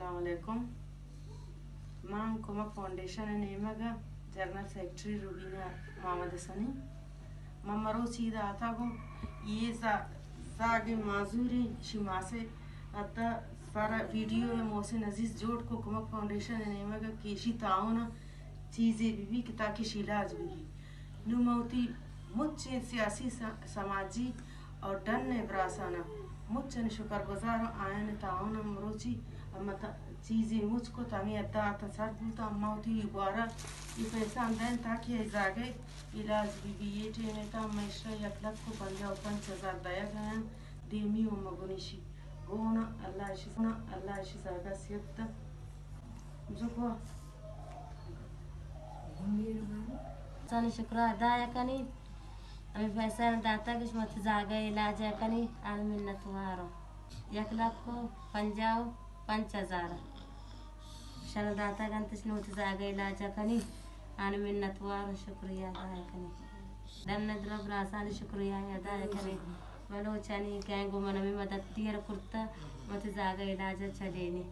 السلام علیکم۔ من کمک فاؤنڈیشن ءِ نیمگ ءَ جنرل سیکرٹری روبینہ محمد حسنی۔ من مروچی ادا آتاگوں، اے زا-، زاگ ءِ معذوری شی ماسے ادا سر ویڈیو ءَ محسن عزیز جوڑ کو کمک فاؤنڈیشن ءِ نیمگ ءَ کہ ایشی تعاون ءَ چیزے بہ بی کہ تاکہ ایشی علاج بہ بی۔ نوں من وتی مچیں سیاسی س-، سماجی اور ڈن ءِ براساناں مچانی شکر گزار آں، آیانی تعاون ءَ مروچی اما تا-، چیزے مچ کت، ہمے حد ءَ آتاں سر بوتاں۔ ما وتی گوارا اے پیسہ دئیں تاکہ اے زاگ ءِ علاج بہ بی۔ اے ٹیم ءَ تاں من ایشرا یک لکھ ءُ پنجاہ ءُ پنچ ہزار دئیگ ءَ آں۔ دیمی ءَ ما گوں ایشی گون آں، اللہ ایشی، اللہ ایشی زاگ ءَ صحت دنت۔ زکو سانی شکر ادا کنی۔ ہمے پیسہ داتگ اش مت زاگ ءِ علاج ءَ کنی، آن منت وار آں۔ یک لکھ ءُ پنجاہ ءُ پنچ ہزار شر داتگ انت، اش نوں وتی زاگ ءِ علاج ءَ کنی، آن منت وار آں، شکریہ ادا کنی۔ ڈن ءِ دل ءَ براسانی شکریہ ادا کنی۔ بلوچانی کہ گوں من ہمے مدد دیر کرتا، وتی زاگ ءِ علاج ءَ چلینی۔